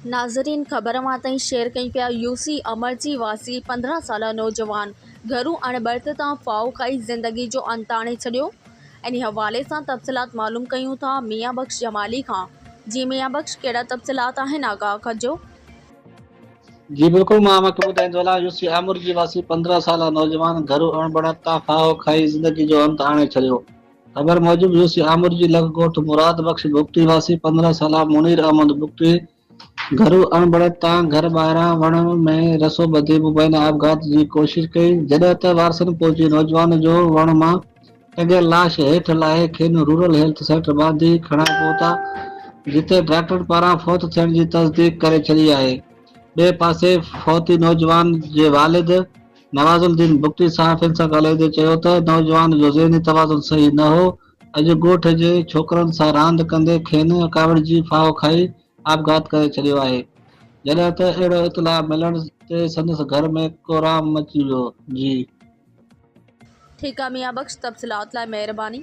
ناظرين خبر اوهان تائين شيئر ڪيون پيا يوسي امرجي واسي 15 سالا نوجوان گهرو اڻبڻت تان ڦاهو کائي زندگي جو انت آڻي ڇڏيو انهي حوالي سان تفصيلات معلوم ڪيون ٿا ميان بخش جمالي کان جي ميان بخش ڪهڙا تفصيلات آهن آگاهه ڪجو. جي بلڪل مان اوهان کي ٻڌائيندو هلان يوسي آمرجي واسي 15 سالا نوجوان گهرو اڻبڻت تان ڦاهو کائي زندگي جو انت آڻي ڇڏيو خبر موجب يوسي آمر جي لڳ ڳوٺ مراد بخش بگٽي واسي 15 سالا منير احمد بگٽي گهرو اڻبڻت تان گهر ٻاهران وڻ ۾ رسو ٻڌي مبينا آپگهات جي ڪوشش ڪئي جڏهن ته وارثن پهچي نوجوان جو وڻ مان ٽنگيل لاش هيٺ لاهي کين رورل هيلٿ سينٽر ٻانڌي کڻائي پهتا جتي ڊاڪٽرن پاران فوت ٿيڻ جي تصديق ڪري ڇڏي آهي ٻئي پاسي فوتي نوجوان جي والد نواز الدين بگٽي صحافين سان ڳالهائيندي چيو ته نوجوان جو ذهني توازن صحيح نه هو، اڄ ڳوٺ جي ڇوڪرن سان راند ڪندي کين ڪاوڙجي ڦاهو کائي آپگهات ڪري ڇڏيو آهي، جڏهن ته اهڙو اطلاع ملڻ تي سندس گهر ۾ ڪهرام مچي ويو، جي. ٺيڪ آ ميان بخش تفصيلات لاء مهرباني.